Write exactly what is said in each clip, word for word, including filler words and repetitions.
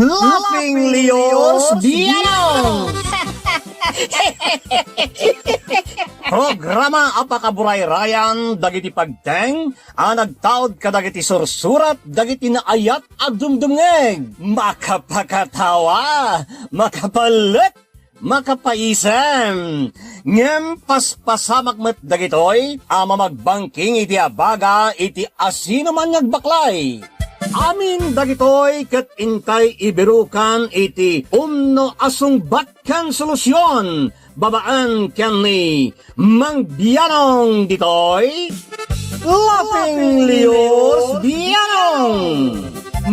Laughing Leos Bianong! Programa a pakaburayrayan dagiti pagteng a nagtaud kadagiti sursurat dagiti naayat a dumdumngeg. Makapakatawa, makapalek, makapaisem. Ngem paspasamak met dagitoy a mamagbangking iti abaga iti asinoman nga agbaklay. Amin dagitoy ket intay ibirukan iti umno a sungbat ken solusion babaen ken ni Mang Bianong ditoy, Laughing Leos Bianong.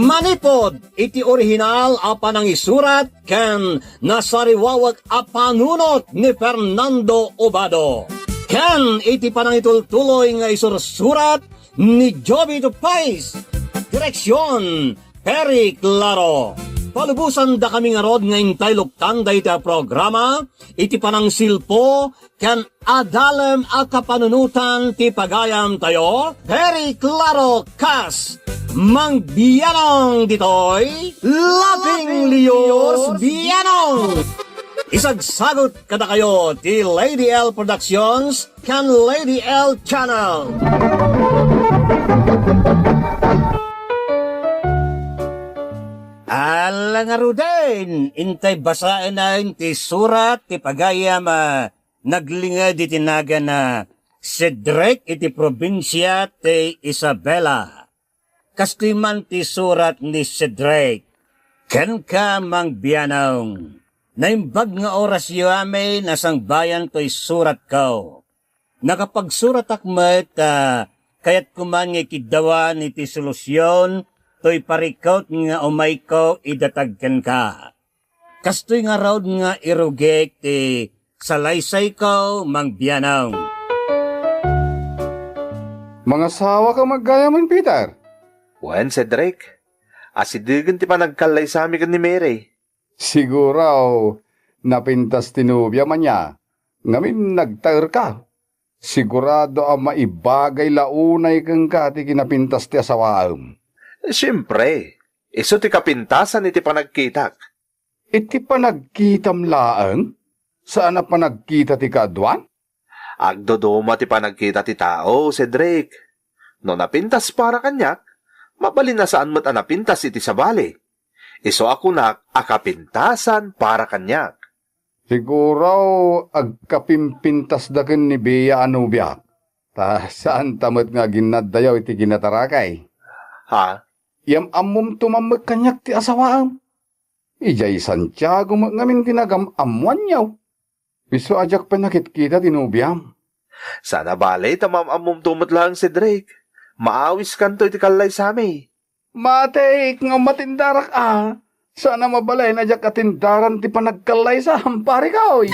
Manipod iti orihinal a panangisurat ken nasariwawek a panunot ni Fernando Obado, ken iti panangitultuloy nga isursurat ni Joby Tupais. Direksion, Perry Claro. Palubosan dakami ngarud nga intay luktan dayta a programa iti panangsilpo ken adalem a kapanunotan ti pagayamtayo, Perry Claro kas Mang Bianong ditoy, Laughing Leos Bianong. Isagsagut kadakayo ti Lady L Productions ken Lady L Channel. Ala ngaruden, intay basaen ti surat ti pagayam a naglinged iti nagan a Cedric iti probinsia ti Isabela. Kastoy man ti surat ni Cedric, kenka, Mang Bianong. Naimbag nga orasyo amin a sangbayan toy suratko. Nakapagsuratak met a kayatko man nga ikiddawan iti solusion toy parikut nga umayko idatag kenka. Kastoy ngarud nga irugik ti salaysayko, Mang Bianong. Mangasawaka met gayam, Peter? Wen, Cedric. Asidegen ti panagkallaysami ken ni Mary. Siguro, napintas ti nobiam ania, ngamin nagtaerka. Sigurado a maibagay la unay kenka ti kinapintas ti asawaem. Siempre, isu ti kapintasan iti panagkitak. Iti panagkitam laeng? Saan a panagkita ti kaaduan? Agduduma ti panagkita ti tao, Cedric. No napintas para kaniak, mabalin a saan met a napintas iti sabali. Isu a kunak a kapintasan para kaniak. Siguro, agkapimpintasda ken ni Bea a nobiak. Ta saanta met nga aginnaddayo iti kinatarakay. Ha? Yam-ammomto man met kaniak ti asawaem. Idiay Santiago met ngamin ti nagam-ammoanyo. Isu a diak pay nakitkita ti nobiam. Saan a bale ta maam-ammomto met laeng, Cedric. Maawiskanto iti kallaysami. Matik nga matindarak a. Saan a mabalin a diak atindaran ti panagkallaysam, parikoy.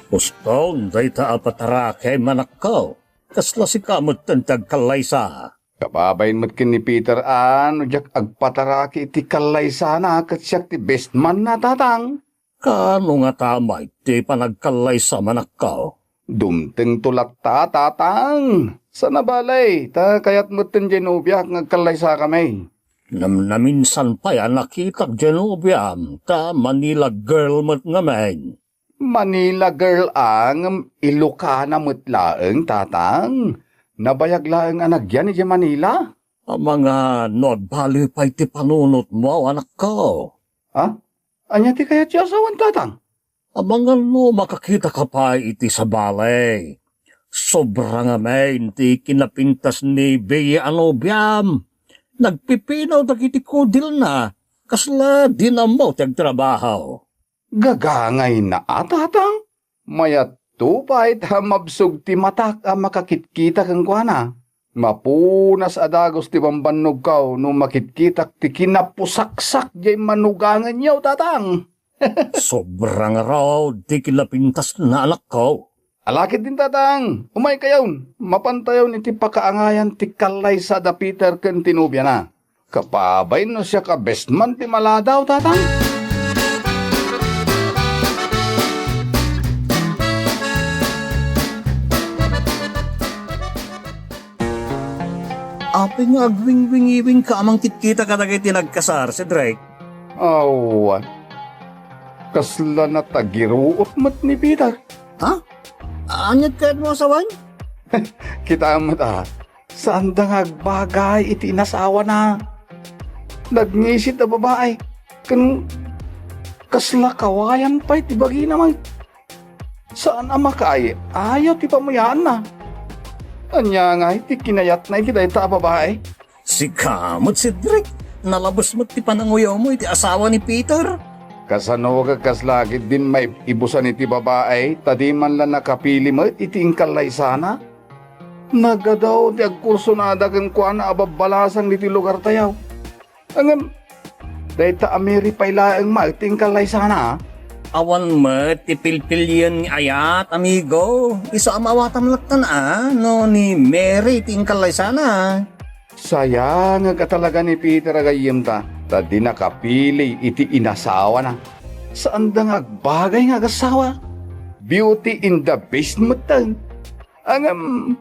Uston dayta a pataraki, manakko. Kasla sika metten ti agkallaysa. Kababain met ken ni Peter a no diak agpataraki iti kallaysana ket siak ti best man na, tatang. Kaano ngata met ti panagkallaysa, manakko? Dumtengto latta, tatang. Saan a bale, ta kayat metten diay nobiak nga agkallaysakami. Namnaminsan pay a nakitak diay nobiam, ta Manila girl met ngamin. Manila girl a, ngem Ilocana met laeng, tatang. Nabayag laeng a nagyan idiay Manila. Amangan no agbali pay ti panunotmo, anakko. Ha? Ania ti kayatyo a sawen, tatang? Amangan no makakitaka pay iti sabali. Sobra ngamin ti kinapintas ni Bea a nobiam. Nagpipino dagiti kudilna, kasla dina ammo ti agtrabaho. Gagangayna a, tatang. Mayatto pay ta mabsog ti matak a makakitkita kenkuana. Mapunas a dagus ti bambannogko no makitkitak ti kinapusaksak diay manugangenyo, tatang. Sobra ngarud ti kinapintasna, anakko. Ala ketdin, tatang, umaykayon, mapantayon iti pakaangayan ti kallaysa da Peter ken ti nobiana. Kababain no siak a best man ti maladaw, tatang. Nga agwingwingiwing ka a mangkitkita kadagiti nagkasar, Cedric. Awan. Kasla natagiruot met ni Peter. Ha? Aniat kayatmo a sawen? Kitaem met a, saanda nga agbagay iti inasawana. Nagngisit a babai, ken kasla kawayan pay ti bagina met. Saan a makaay-ayo ti pamuyaanna. Ania ngay ti kinayatna iti dayta a babai? Sika met, Cedric, nalabes met ti pananguyawmo iti asawa ni Peter. Kasano ket kasla ketdin maibusan iti babai ta di man la nakapili met iti inkallaysana? Nagadaw ti agkursunada kenkuana a babbalasang ditoy lugartayo. Ngem, dayta a Mary pay laeng met ti inkallaysana. Awan met ti pilpilien nga ayat, amigo. Isu a maawatam latta a no ni Mary ti inkallaysana. Sayangek a talaga ni Peter a gayyemta, ta di nakapili iti inasawana. Saanda nga agbagay nga agasawa. Beauty in the Beast metten. Ngem,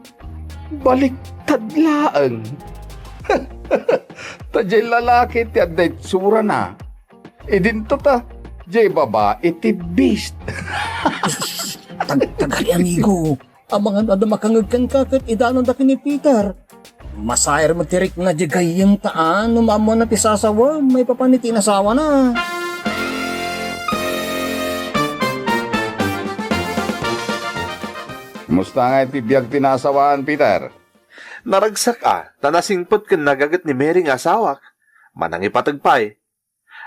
baliktad laeng. Ta diay lalaki ti adda itsurana. Idinto ta, diay babai ti Beast. Tag-, tagali, amigo. Amangan adda makangeg kenka ket idanonda ken ni Peter. Masaer met ti rikna diay gayyemta a no maammoanna ti sasawem maipapan iti inasawana. Kumusta ngay ti biag ti nasawaan, Peter? Naragsak a, ta nasingpet ken nagaget ni Mary nga asawak. Manangipateg pay.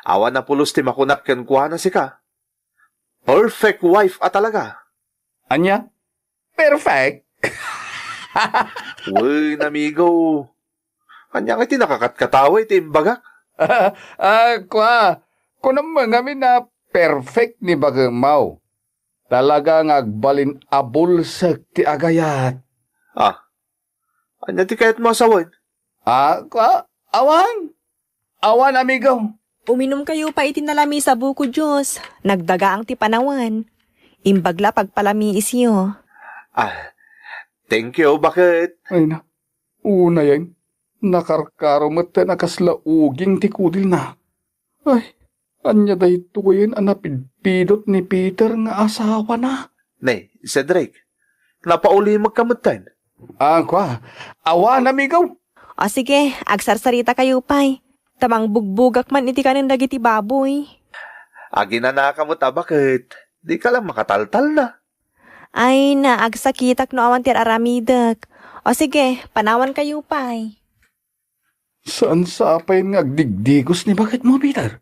Awan a pulos ti makunak kenkuana sika. Perfect wife a talaga. Ania? Perfect? Wen, amigo. Ania nga ti nakakatkatawa iti imbagak? Ah, kua, kunam ngamin a perfect ni bagemaw. Talaga nga agbalin a bulsek ti agayat. Ah, ania ti kayatmo a sawen? Ah, kua, awan. Awan, amigo. Uminumkayo pay iti nalami sa buko juice. Nagdagaang ti panawen. Imbag la pagpalamiisyo. Ah, thank you, baket. Ay na, unayen, nakarkaro met a kasla uging ti kudilna. Ay, ania daytoyen a napidpidot ni Peter nga asawana? Ne, Cedric, napaulimekka metten. Ah, kua, awan, amigo. O sige, agsarsaritakayo pay. Ta mangbugbugak man iti kanen dagiti baboy. Aginanaka met a baket, dika la makataltalna. Ay na, agsakitak no awan ti ar-aramidek. O sige, panawankayo pay. Saan sa apay nga agdigdigos ni baketmo, Peter?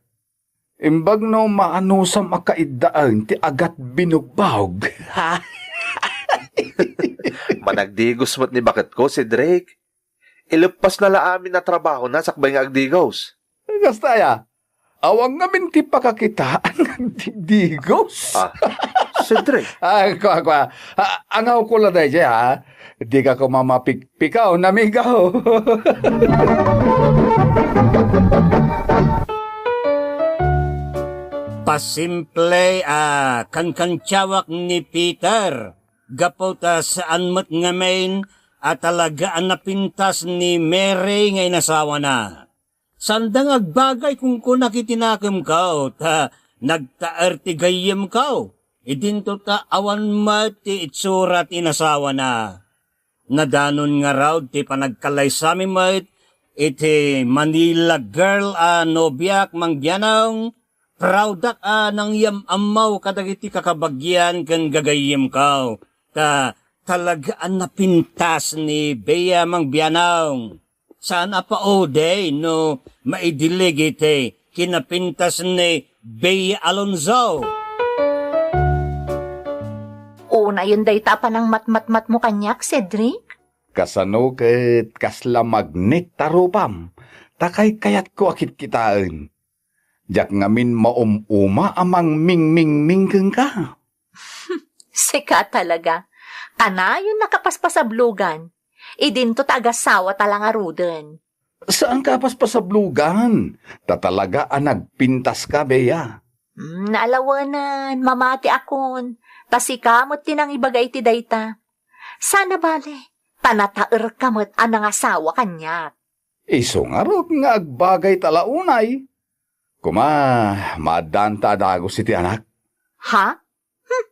Imbag no maanusam a kaiddaen ti agat binugbog. Managdigos met ni baketko, Cedric. Ileppasna la amin a trabahona sakbay nga agdigos. Kasta aya, awan ngamin ti pakakitaan nga agdigdigos. Ah, Cedric. Ah, kua, kua. Ah, angawko la daydiay, ha? Dika koma mapikpikaw, namigaw. Pasimple a kankantiawak ni Peter gapu ta saan met ngamin a talaga a napintas ni Mary nga inasawana. Sanda nga agbagay kunkunak iti nakemko ta nagtaer ti gayyemko. Idinto ta awan met ti itsura ti inasawana. Nadanon ngarud ti panagkallaysami met iti Manila girl a nobiak, Mang Bianong. Proudak a nangyam-ammo kadagiti kakabagian ken gagayyemko. Ta talaga a napintas ni Bea, Mang Bianong. Saan a paudey no maidilig iti kinapintas ni Bea Alonzo. Unayen dayta a panangmatmatmatmo kaniak, Cedric? Kasano ket kasla magnet ta rupam, ta kaykayatko a kitkitaen. Diak ngamin maum-uma a mangmingmingming kenka. Sika talaga. Kanayon a kapaspasablogan. Idinto ta agasawata la ngaruden. Saanka a paspasablogan, ta talaga a nagpintaska, Bea. Hmm, naalawanan, mamatiakon. Ta sika met ti nangibaga iti dayta. Saan a bale, ta nataerka met a nangasawa kaniak. Isu ngarud nga agbagayta la unay. Koma, maaddaanta a dagus iti anak. Ha? Hmm.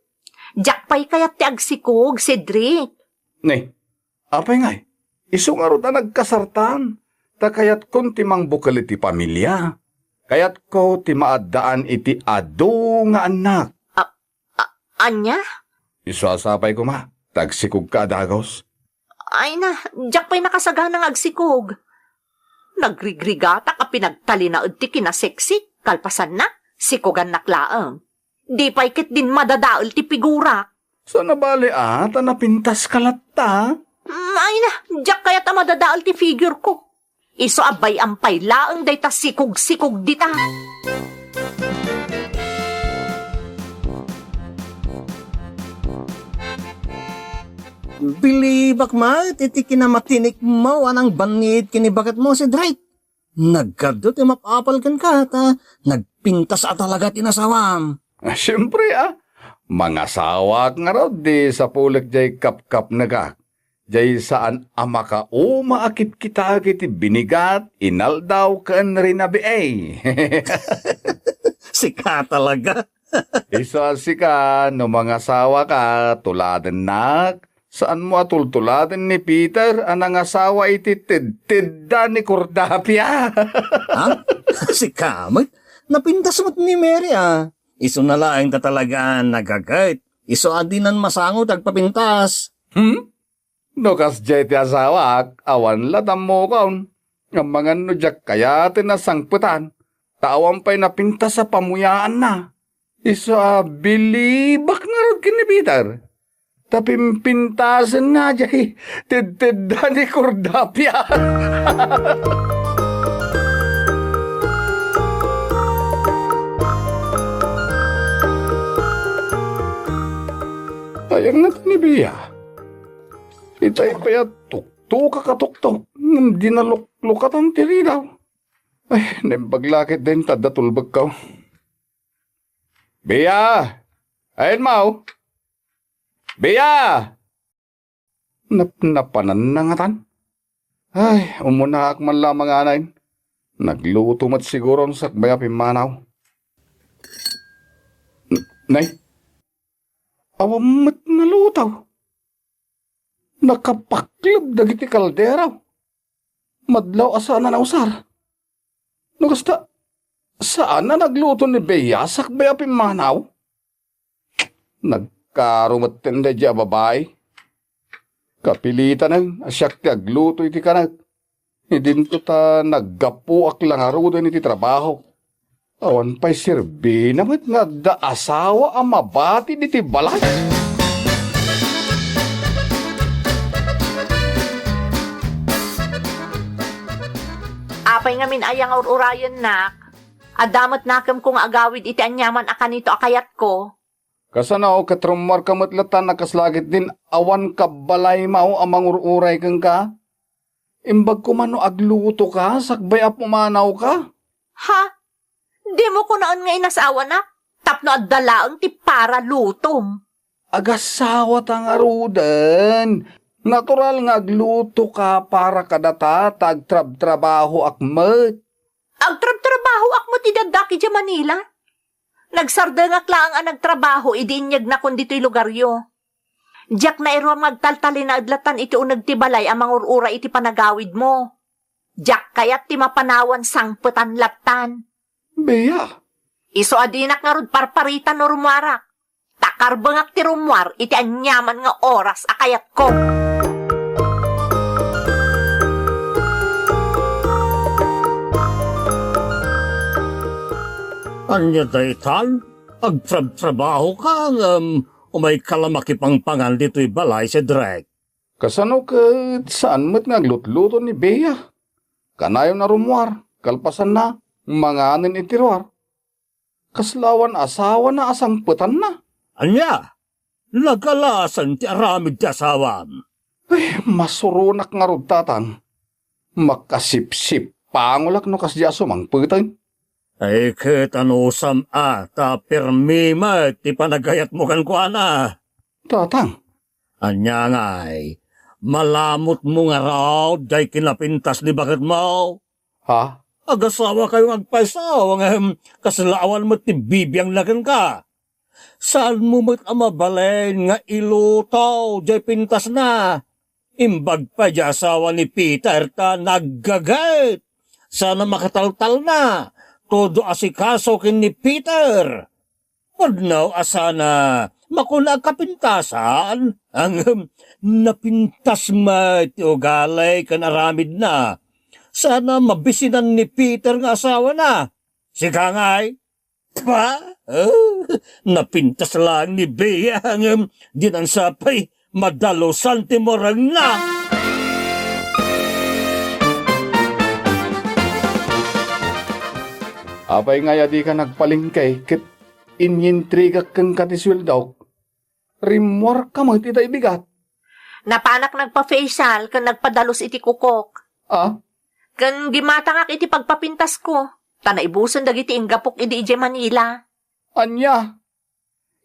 Diak pay kayat ti agsikog, Cedric. Ni, apay ngay, isu ngarud a nagkasartan, ta kayatkon ti mangbukel iti pamilia. Kayatko ti maaddaan iti adu nga annak. A-, a-, ania? Isu a sapay koma, ta agsikogka a dagus. Ay na, diak pay nakasagana nga agsikog. Nagrigrigatak a pinagtalinaed ti kinaseksi, kalpasanna, sikogannak laeng. Di pay ketdin madadael ti figurak. Saan a bale a ta napintaska latta? Mm, ay na, diak kayat a madadael ti figure ko. Isu a bay-am pay laeng dayta sikog-sikog dita. Bilibak met iti kinamatinikmo a nangbanniit ken ni baketmo, Cedric. Nagkadto ti mapapal kenka ta nagpintas a talaga ti nasawam. Ah, siempre, ah. Mangasawaak ngarud, di sapulek jay kapkapnekak. Jay saan a makauma a kitkitag iti binigat, inaldaw ken rinabiay. Sika talaga. Isu a sika, no mangasawa ka, tuladennak. Saanmo a tultuladen ni Peter a nangasawa iti tedtedda ni Cordapia? Ha? Sika met? Napintas met ni Mary, ah. Isu na laeng ta talaga nagaget. Isu a dinan masango ti agpapintas. Hmm? No kasdiay ti asawak, awan la dammokon. Amangan no diak kayaten a sangpetan, ta awan pay napintas a pamuyaanna. Isu a bilibak ngarud ken ni Peter. Ta pimpintasenna jay tedtedda ni Cordapia. Ay, ang natan ni Bea. Itay pay a tuktok a katuktok, ngem di naluklukatan ti ridaw. Ay, naimbag la ketdin ta adda tulbekko. Bea! Ayan, Mao! Bea! Napnapananna ngatan. Ay, umunaak man la mangan. Nagluto met siguro no sakbay a pimmanaw. N-, nay, awan met naluto. Nakapakleb dagiti kaldero. Madlaw a saan a nausar. No kasta, saan a nagluto ni Bea sakbay a pimmanaw? Nagkaro metten daydiay a babai. Kapilitanen a siak ti agluto iti kanek. Idinto ta naggapuak la ngaruden iti trabaho. Awan pay serbina met nga adda asawa a mabati diti balay. Apay ngamin aya nga ur-urayennak? Adda met nakemko nga agawid iti aniaman a kanito a kayatko. Kasano ket rummuarka met latta a kas la ketdin awan kabbalaymo a mangur-uray kenka? Imbag koma no aglutoka sakbay a pumanawka. Ha? Dimo kunaen nga inasawanak tapno adda laeng ti para lutom. Agasawata ngaruden. Natural nga aglutoka para kadata ta agtrabtrabahoak met. Agtrabtrabahoak met idi addak idiay Manila. Nagsardengak laeng a nagtrabaho idi inyegnak ditoy lugaryo. Diak nairuam nga agtaltalinaed latan iti uneg ti balay a mangur-uray iti panagawidmo. Diak kayat ti mapanawan sangpetan latan. Bea. Isu a dinak ngarud parparitan no rummuarak. Ta karbengak ti rummuar iti aniaman nga oras a kayatko. Ania daytan? Agtrabtrabahoka ngem umayka la makipangpangan ditoy balay, Cedric. Kasano ket saan met nga aglutluto ni Bea? Kanayon a rummuar, kalpasanna, manganen iti ruar. Kasla awan asawana a sangpetanna. Ania? Nagalasan ti aramid ti asawam. Ay, masuronak ngarud, Tatang. Makasipsipangolak no kasdiay a sumangpeten. Ay, ket anusam-a ta permi met ti panagayatmo kenkuana. Tatang. Ania ngay, Malamutmo ngarud jay kinapintas ni baketmo. Ha? Agasawakayo nga agpayso, ngem kasla awan met ti bibiangna kenka. Saanmo met a mabalin nga iluto jay pintasna? Imbag pay di asawa ni Peter ta naggaget. Sana makataltalna. Todo asikaso ken ni Peter. Pudno a sana makuna agkapintasan, ngem napintas met ti ugali ken aramidna. Sana mabisinan ni Peter nga asawana. Sika ngay, pa? Ah, napintas laeng ni Bea, ngem dinan sapay madalusan ti murengna. Apay ngay a dika nagpalengke ket inyintrigak kenka ti sueldok? Rimmuarka met ita ibigat. Napanak nagpa-facial ken nagpadalus iti kukok. Ah? Ken gimatangak iti pagpapintasko, ta naibusen dagiti inggapok idi idiay Manila. Ania?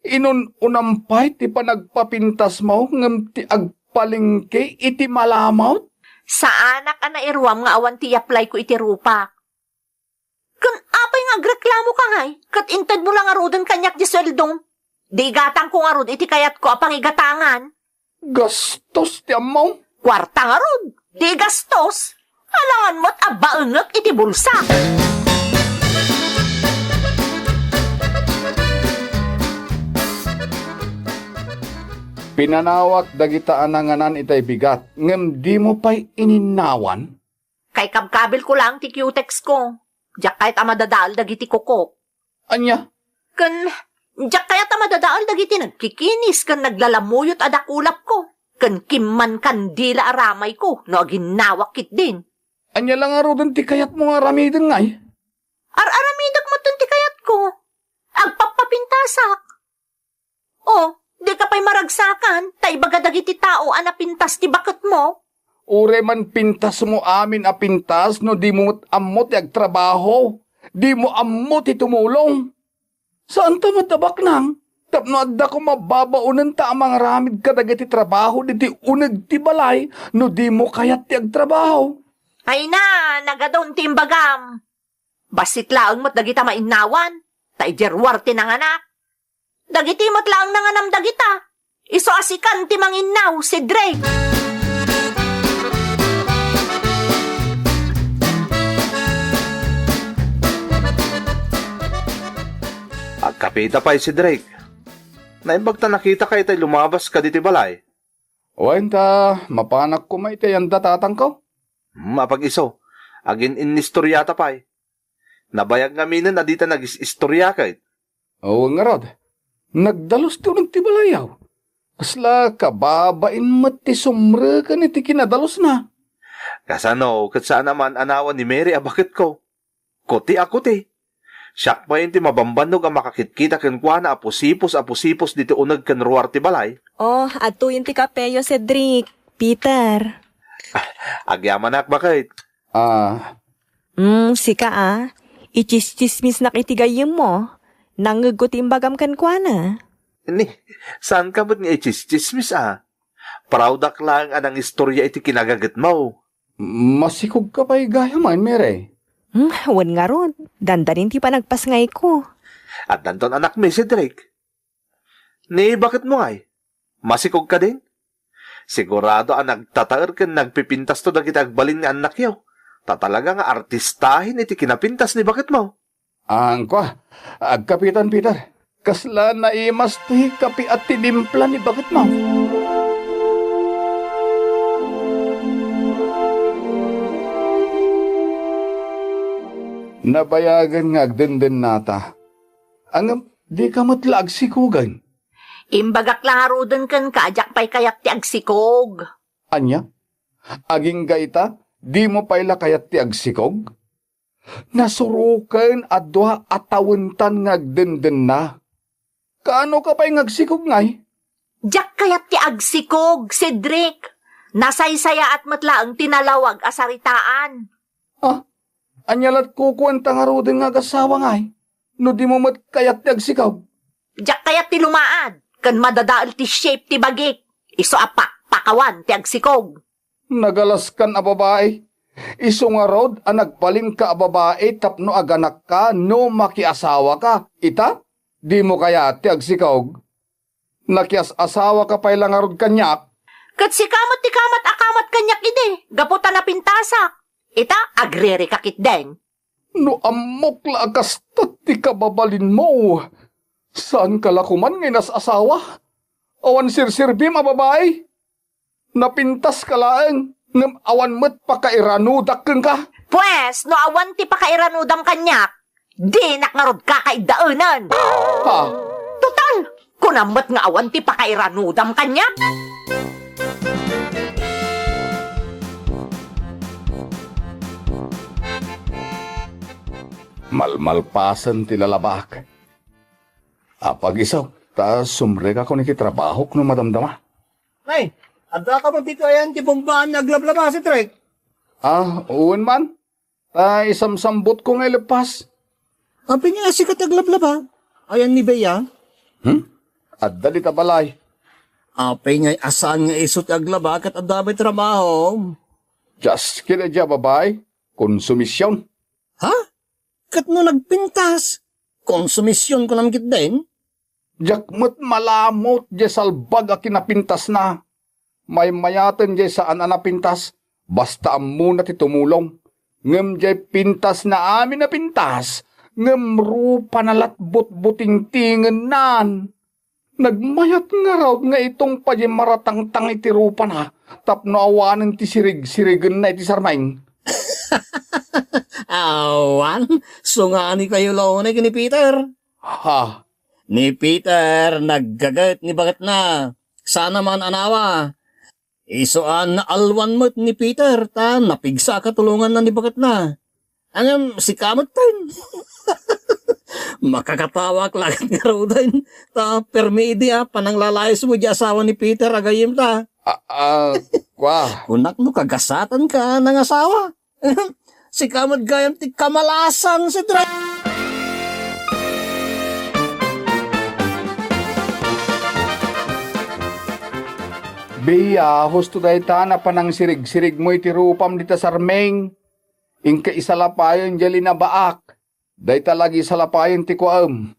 Inun-unam pay ti panagpapintasmo ngem ti agpalengke iti malamut? Saanak a nairuam nga awan ti i-applyko iti rupak. Ken apay nga agreklamoka ngay? Ket intedmo la ngaruden kaniak ti sueldom. Di igatangko ngarud iti kayatko a pangigatangan. Gastos ti ammom. Kuarta ngarud, di gastos. Alangan met a baengek iti bulsa. Pinanawak dagita a nanganan itay bigat, ngem dimo pay ininnawan? Kay kabkabilko laeng ti cutex ko. Diak kayat a madadael dagiti kukok. Ania? Ken diak kayat a madadael dagiti nagkikinis ken naglalamuyot a dakulapko. Ken kimmankandila a ramayko no aginnawak ketdin. Ania la ngaruden ti kayatmo nga aramiden ngay? Ar-aramidek metten ti kayatko. Agpappapintasak. Oh, dika pay maragsakan, ta ibaga dagiti tao a napintas ti baketmo. Uray man pintasmo amin a pintas no dimo met ammo ti agtrabaho, dimo ammo ti tumulong. Saanta met a baknang, tapno adda koma babaonenta a mangaramid kadagiti trabaho ditoy uneg ti balay no dimo kayat ti agtrabaho. Ay na, nagadun ti imbagam. Bassit laeng met dagita mainnawan, ta idiay ruar ti nanganak. Dagiti met laeng nanganam dagita. Isu a sikan ti manginnaw, Cedric. Agkapita pay, Cedric. Naimbag ta nakitaka itay lumabas kaditoy balay. Wen ta, mapanak koma iti ayanda tatangko. Hmm, apag-isu, agin-innistoriata pay. Nabayag ngaminen a dita nagis-istorya ket. Wen ngarud, nagdalus ti uneg ti balayaw. Kasla kababain met ti sumreken iti kinadalusna. Kasano ket saan a maan-anawan ni Mary a baketko? Kuti a kuti. Siak pay ti mabambannog a makakitkita kenkuana a pusipos a pusipos ditoy uneg ken ruar ti balay. Oh, adtoyen ti kapeyo, Cedric. Peter. Agyamanak, baket. Ah. Hmm, sika a. Ichischismisnak iti gayyemmo. Nangngegko ti imbagam kenkuana. Ni, saanka met nga ichischismis a? Proud-ak laeng a nangistorya iti kinagagetmo. Masikogka pay gayam, Mary. Hmm, wen ngarud, dandanin ti panagpasngayko. Addanton anakmi, Cedric. Ni baketmo ngay? Masikog kadin? Sigurado a nagtataer ken nagpipintasto dagiti agbalin nga annakyo. Ta talaga nga artistahin iti kinapintas ni baketmo. Angkua, agkapitan, Peter. Kasla naimas ti kapi a tinimpla ni baketmo. Nabayagen nga agdendennata. Ngem, dika met la agsikogen. Imbagak la ngaruden kenka a diak pay kayat ti agsikog. Ania? Agingga ita, dimo pay la kayat ti agsikog? Nasuroken a dua a tawentan nga agdendenna. Kaano ka pay nga agsikog ngay? Diak kayat ti agsikog, Cedric. Nasaysayaat met laeng ti nalawag a saritaan. Ah, ania lat kukuenta ngaruden nga agasawa ngay? No dimo met kayat ti agsikog? Diak kayat ti lumaad, ken madadael ti shape ti bagik. Isu a pakpak awan ti agsikog. Nagalaskan a babai. Isu ngarud a nagbalinka a babai tapno aganakka no makiasawaka. Ita, dimo kayat ti agsikog. Nakias-asawaka pay la ngarud kaniak. Ket sika met ti kamat a kamat kaniak idi, gapu ta napintasak. Ita, agririka ketdin. No ammok la a kasta ti kababalinmo, saanka la koman nga inas-asawa? Awan serserbim a babai? Napintaska laeng, ngem awan met pakairanudak kenka. Pues, no awan ti pakairanudam kaniak, dinak ngarud kakaiddaenan. Ha? Total, kunam met nga awan ti pakairanudam kaniak. Malmalpasen ti lalabak. Apag-iso, ta sumrekakon iti trabahok no madamdama. Nay, addaka met ditoy ayan ti bumbaan nga aglablaba, Sidrek? Ah, wen man. Ta isamsambutko nga ileppas. Apay nga sika ti aglablaba? Ayan ni Bea? Hmm? Adda dita balay. Apay nga saan nga isu ti aglaba ket adda met trabaho? Just kida dia, babai. Konsumision. Ha? Ket no nagpintas, konsumision kunam ketdin? Diak met malamut diay salbag a kinapintasna. Maymayaten diay saan a napintas, basta ammona ti tumulong. Ngem diay pintasna amin a pintas, ngem rupana lat butbutingtingennan. Nagmayat ngarud nga itong pay diay maratangtang iti rupana tapno awanen ti sirigsirigenna iti sarmeng. Awan, sunganikayo la unay ken ni Peter. Ha? Ni Peter, naggaget ni baketna. Sana man anawa. Isu a naalwan met ni Peter, ta napigsa a katulonganna ni baketna. Ngem sika metten. Makakatawak la ket ngaruden, ta permi idi a pananglalaismo diay asawa ni Peter a gayyemta. Ah, ah, kwa. Kunak no kagasatanka a nangasawa. Sika met gayam ti kamalasan, Sidrek. Bea, husto dayta a panangsirigsirigmo iti rupam dita sarmeng. Inka isalapayen diay linabaak. Dayta la agisalapayen ti kuaem.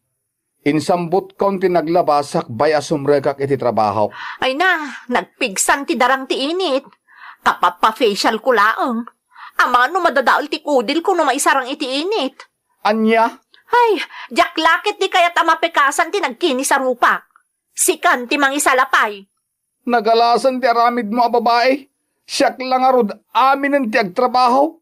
Insambutkon ti naglaba sakbay a sumrekak iti trabahok. Ay na, nagpigsan ti darang ti init. Kapappa-facialko laeng. Amangan no madadael ti kudilko no maisarang iti init. Ania? Ay, diak la ket di kayat a mapekasan ti nagkinis a rupak. Sikan ti mangisalapay. Nagalasan ti aramidmo a babai. Siak la ngarud aminen ti agtrabaho.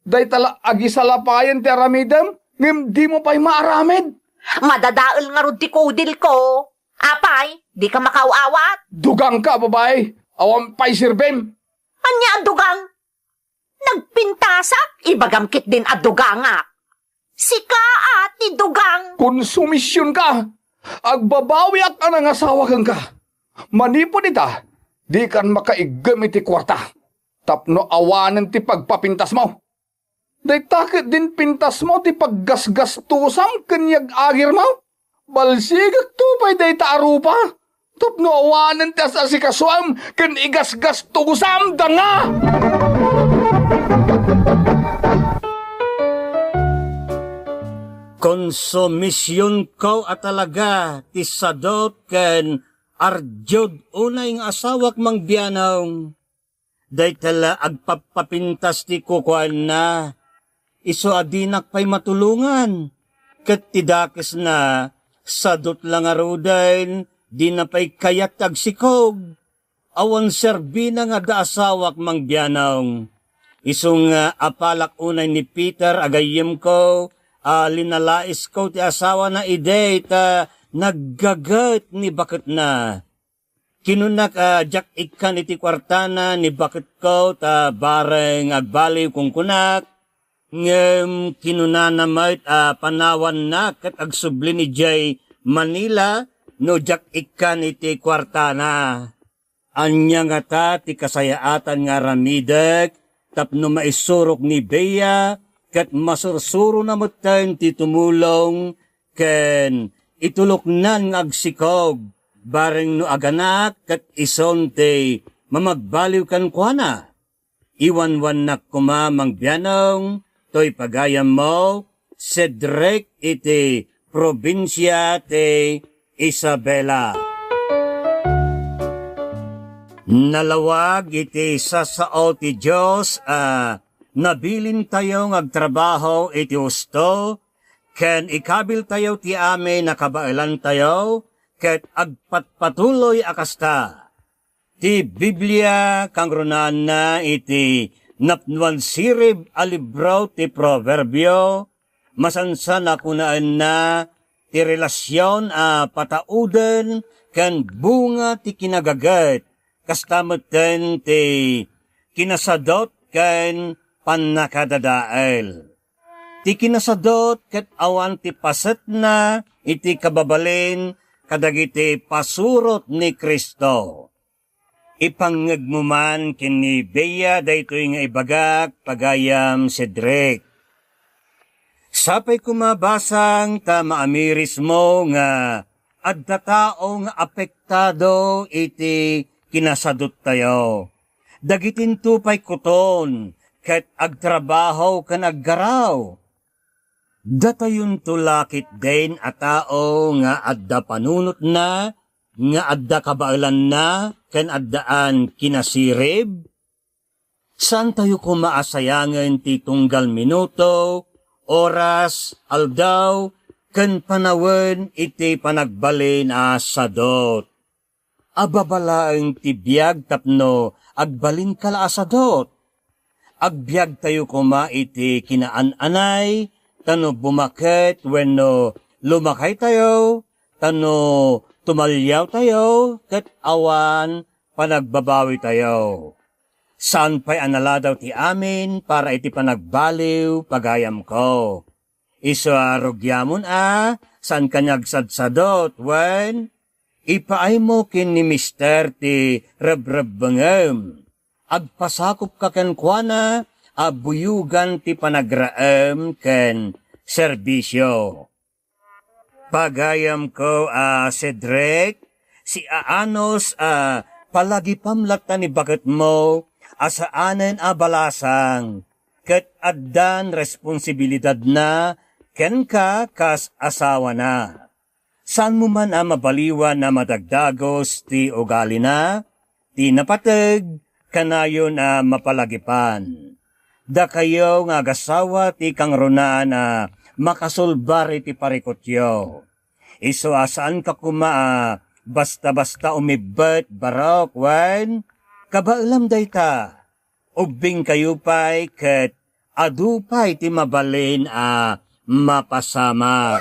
Dayta la agisalapayen ti aramidem, ngem dimo pay maaramid. Madadael ngarud ti kudilko. Apay, dika makaaw-awat? Dugangka a babai. Awan pay serbim. Ania a dugang? Nagpintasak, ibagam ketdin a dugangak. Sika a ti dugang. Konsumisionka. Agbabawiak a nangasawa kenka. Manipud ita, dikan makaiggem iti kuarta. Tapno awanen ti pagpapintasmo. Dayta ketdin pintasmo ti paggasgastosam ken yag-agirmo. Balsigekto pay dayta a rupa tapno awanen ti as-asikasuam ken igasgastosamda nga. Konsumisionko a talaga ti sadot ken ardiod unay nga asawak, Mang Bianong. Dayta la agpappapintas ti kukuaenna, isu a dinak pay matulongan. Ket ti dakesna, sadot la ngaruden, dina pay kayat ti agsikog. Awan serbina nga adda asawak, Mang Bianong. Isu nga apalak unay ni Peter a gayyemko a linalaisko ti asawana idi ta naggaget ni baketna. Kinunak a diak ikkan iti kuartana ni baketko ta bareng agbaliw kunkunak, ngem kinunana met a panawanna ket agsublin idiay Manila no diak ikkan iti kuartana. Ania ngata ti kasayaatan nga aramidek tapno maisurok ni Bea ket masursurona metten ti tumulong ken ituloknan nga agsikog, bareng no aganak ket isun ti mamagbaliw kenkuana. Iwanwannak koma, Mang Bianong, toy pagayammo, Cedric iti probinsia ti Isabela. Nalawag iti sasao ti Dios a nabilintayo nga agtrabaho iti husto ken ikabiltayo ti amin a kabaelantayo ket agpatpatuloy a kasta. Ti Biblia, kangrunaanna iti napnoan sirib a libro ti Proverbio, masansan a kunaenna ti relasion a patauden ken bunga ti kinagaget, kasta metten ti kinasadot ken pannakadadael. Ti kinasadot ket awan ti pasetna iti kababalin kadagiti pasurot ni Cristo. Ipangngegmo man ken ni Bea daytoy nga ibagak, pagayam Cedric. Sapay koma basang ta maamirismo nga adda tao nga apektado iti kinasadottayo. Dagitinto pay kuton ket agtrabaho ken aggaraw. Datayonto la ketdin a tao nga adda panunotna, nga adda kabaelanna, ken addaan kinasirib. Saantayo koma a sayangen ti tunggal minuto, oras, aldaw, ken panawen iti panagbalin a sadot. Ababa laeng ti biag tapno agbalinka la a sadot. Agbiagtayo koma iti kinaan-anay, tano bumaket wenno lumakaytayo, tano tumaliawtayo, ket awan panagbabawitayo. Saan pay a naladaw ti amin para iti panagbaliw, pagayamko. Isu a rugiamon a, saanka nga agsadsadot, wen ipaaymo ken ni Mister ti rebrebbengem. Agpasakopka kenkuana a buyogan ti panagraem ken serbisio. Pagayamko a Cedric, siaanus a palagipam latta ni baketmo a saanen a balasang, ket addan responsibilidadna kenka kas asawana. Saanmo man a mabaliwan a madagdagus ti ugalina, ti napateg, kanayon a mapalagipan. Dakayo nga agasawa ti kangrunaan a makasulbar iti parikutyo. Isu a saanka koma a basta-basta umibbet, barok, wen kabaelam dayta. Ubbingkayo pay ket adu pay ti mabalin a mapasamak.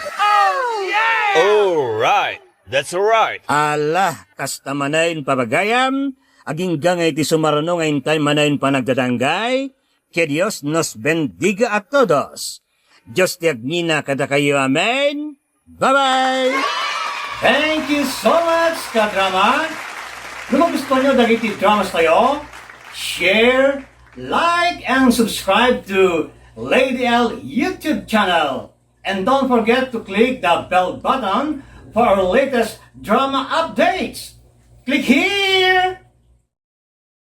All right. That's all right. Ala, kasta manen, pagayam, agingga nga iti sumaruno nga intay manen panagdadanggay, que Dios nos bendiga a todos. Dios ti agngina kadakayo. Amen. Bye-bye! Thank you so much, kadrama! No magustuhan nyo dagiti dramas tayo, share, like, and subscribe to Lady L YouTube channel. And don't forget to click the bell button for our latest drama updates. Click here!